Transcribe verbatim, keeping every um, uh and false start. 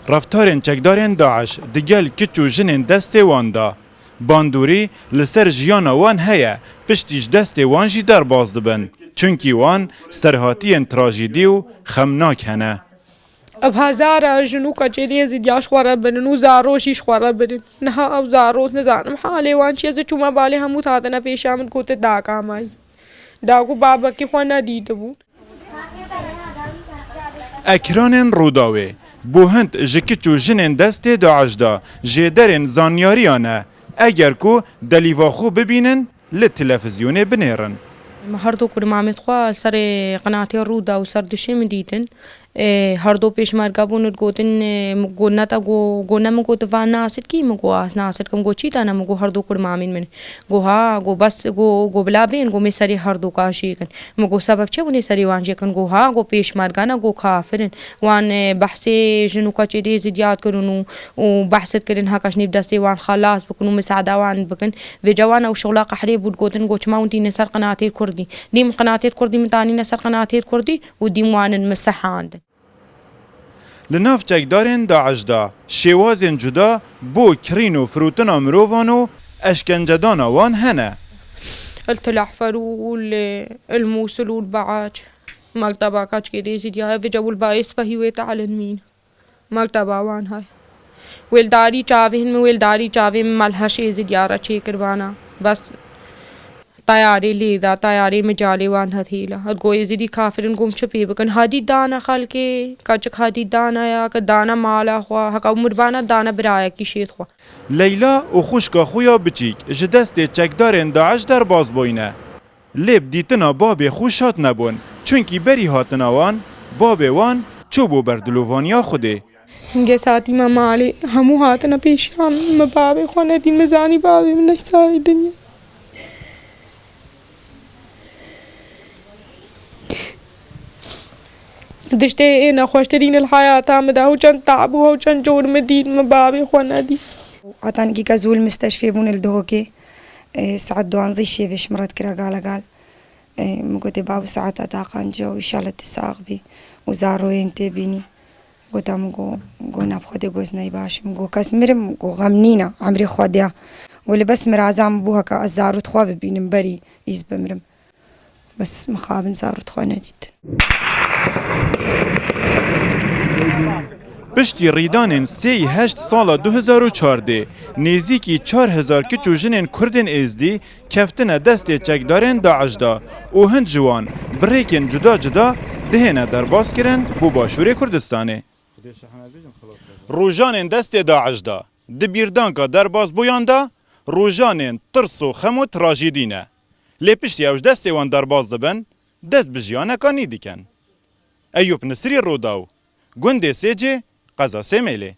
Reftarên çekdarên DAIŞ digel kiç û jinên destê wan de. Bandorî li ser jiyana wan heye, piştî ji destê wan jî derbas dibin. Çunkî wan serhatiyên trajîdî û xemnak hene. Ev hezara jin û keçê dê zî diya ji xwe re birin û zarok jî ji xwe re birin. Niha ew zarok nizanim halê wan çi ye, ez çûme balê hemû hatine pêşiya min, gotin daka me yî. Da ku babekî xwe nedîtibû. Ekranên Rûdawê bo hind ji kiç û jinên destê DAIŞ de jêderên zanyariya ne. Eger ku delîva xwe bibînin, li televîzyonê binêrin. Me her du kurmamê xwe serê qenatê Rûdaw û ser dişê min dîtin. Ê, her du pêşmerge bûn û digotin, ê, min got, neta got, got, ne min got, va nasit kî? Min got, ez nasit kim. Got, çi te ne? Min got, her du kurmamên min. Got, ha, got, bes, got, got, bila bên, got, me serê her du ka jêkin. Min got, sebeb çi bûnê serê wan jêkin? Got, ha, got, pêşmerge ne, got, kafir in. Wan, e, behsê jin û keçê dê zidiyat kirin û, û behs dikirin heke ji nêv destê wan xelas bikin û misada wan bikin. Vêca wan ew şixula qehrê bû, digotin, got, çima hûn tînin ser qenatê kurdî? Nî min qenatê kurdî min tanîne ser qenatê kurdî û dîm wan in min sehandin. Li nav çekdarên DAIŞ de şêwazên cuda bo kirîn û firotina mirovan û eşkencedana wan hene. التل أحفر وال-، الموصل والبعاج. مكتبة كاتش كيدي زيديا فيجا والبايس فهي ويت على المين. مكتبة وان هاي. Wêldarî çavên min, wêldarî çavên min, me li heşê zidya re çêkir vana. Bes teyarê lê da, teyarê micalê wan hethîla. Hat go êzidî kafirin, gom çi pê bikin? Hadî dane xelkê, kaçik hadî dane ya, ke dane mala xwe, heka û mirbana dane birayekî şêt xwe. Leyla û xwişka xwe ya biçîk ji destê çekdarên DAIŞ derbas bûyne. Lê bi dîtina babê xwe şad nebûn, çunkî berî hatina wan, babê wan çûbû ber dilovaniya Xwedê. Hingê satî me malê hemû hatine pêşiya min, min babê xwe nedît, min zanî babê min neçû serê dinya. Tiştê ê nexweştirîn li heyata min de, ew çend tab û ew çend cor min dît, min babê xwe nedît. Heta nikî ke zû li misteshfê bûn li Duhokê. Ê, saet duanzê şevê ji min re dikira gale gal. Ê, min gotê, "Babo, saeta te qanc e û înşallah tu sax bî û zaroyên tê bînî." Gota min go, go, "Na bi Xwedê goz ney baş." Min go, "Kes mirim?" Go, "Xem nîne, emrê Xwedê ye." Go, "Lê bes miraza min bû heke ez zarot xwe bibînim berî îz bimrim." Bes mixabin zarot xwe nedîtin. Piştî rîdanên sê û heşt sala du hezar û çardeh, nêzîkî çar hezar kiç û jinên Kurdên Êzdî keftine destê çekdarên DAIŞ de û hind ji wan bi rêkên cuda cuda dihêne derbaskirin bo Başûrê Kurdistanê. Rojanên destê DAIŞ de, di bîrdanka derbasbûyan de, rojanên tirs û xem û trajîdî ne. Lê piştî ew ji destê wan derbas dibin, dest bi jiyaneka nî dikin. Eyûp Nisrî, Rûdaw, gundê Sêcê, qeza Sêmêlê.